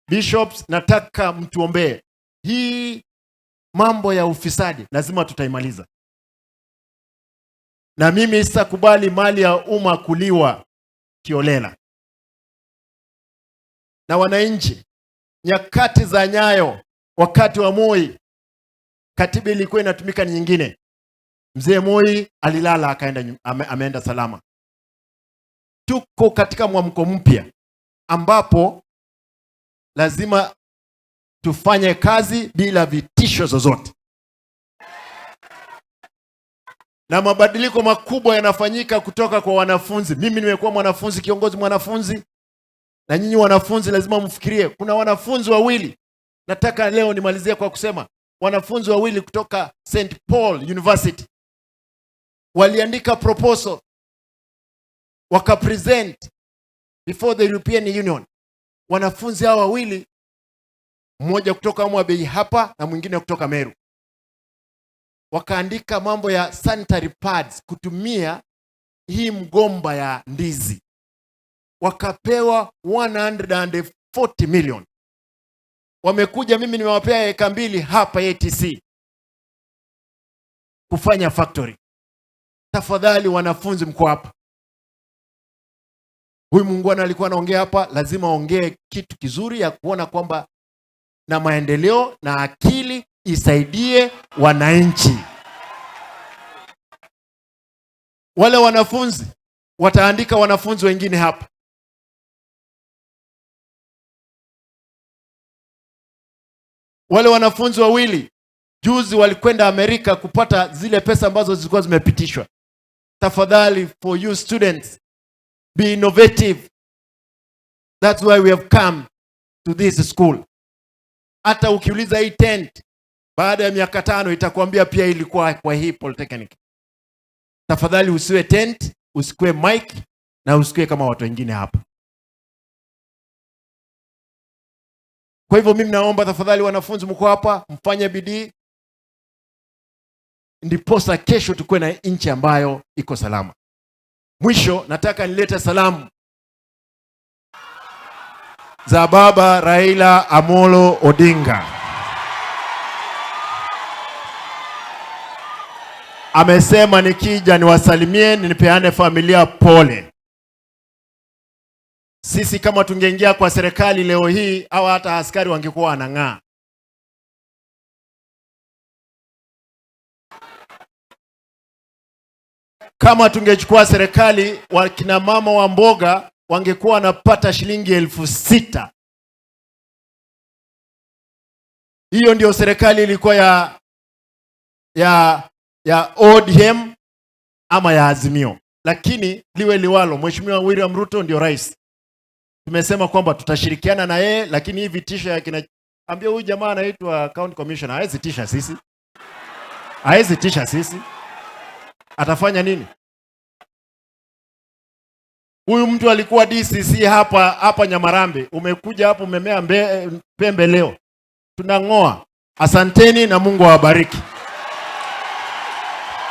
Bishops, nataka mtuombee. Hii mambo ya ufisadi lazima tutaimaliza, na mimi sitakubali mali ya umma kuliwa kiholela. Na wananchi, nyakati za Nyayo, wakati wa Moi, katiba ilikuwa inatumika ni nyingine. Mzee Moi alilala akaenda, ameenda salama. Tuko katika mwamko mpya ambapo lazima tufanye kazi bila vitisho zozote, na mabadiliko makubwa yanafanyika kutoka kwa wanafunzi. Mimi nimekuwa mwanafunzi, kiongozi mwanafunzi, na nyinyi wanafunzi lazima mfikirie. Kuna wanafunzi wawili, nataka leo nimalizie kwa kusema wanafunzi wawili kutoka St Paul University waliandika proposal wakapresent before the European Union. Wanafunzi hawa wawili, mmoja kutoka Homa Bay hapa na mwingine kutoka Meru, wakaandika mambo ya sanitary pads kutumia hii mgomba ya ndizi, wakapewa 140 million. Wamekuja, mimi nimewapea eka 2 hapa ATC kufanya factory. Tafadhali wanafunzi, mko hapa, huyu muungwana alikuwa anaongea hapa, lazima aongee kitu kizuri ya kuona kwamba na maendeleo na akili isaidie wananchi. Wale wanafunzi wataandika wanafunzi wengine hapa. Wale wanafunzi wawili juzi walikwenda Amerika kupata zile pesa ambazo zilikuwa zimepitishwa. Tafadhali, for you students, be innovative. That's why we have come to this school. Hata ukiuliza hii tent baada ya miaka 5 itakwambia pia ilikuwa kwa hii polytechnic. Tafadhali usiwe tent, usikue mic na usikue kama watu wengine hapa. Kwa hivyo mimi naomba tafadhali, wanafunzi mko hapa, mfanye bidii ndiposa kesho tukuwe na nchi ambayo iko salama. Mwisho nataka nilete salamu za Baba Raila Amolo Odinga. Amesema nikija niwasalimie, nipeane familia pole. Sisi kama tungeingia kwa serikali leo hii, au hata askari wangekuwa wanang'aa. Kama tungechukua serikali, wakina mama wa mboga wangekuwa wanapata shilingi 6,000. Hiyo ndio serikali ilikuwa ya ODM ama ya Azimio. Lakini liwe liwalo, Mheshimiwa William Ruto ndio rais. Tumesema kwamba tutashirikiana na yeye, lakini hii vitisho ya kina, ambia huyu jamaa anaitwa county commissioner, hawezi tisha sisi. Hawezi tisha sisi. Atafanya nini? Huyu mtu alikuwa DCC hapa hapa Nyamarambe, umekuja hapo umemea pembe leo. Tunang'oa. Asanteni na Mungu awabariki.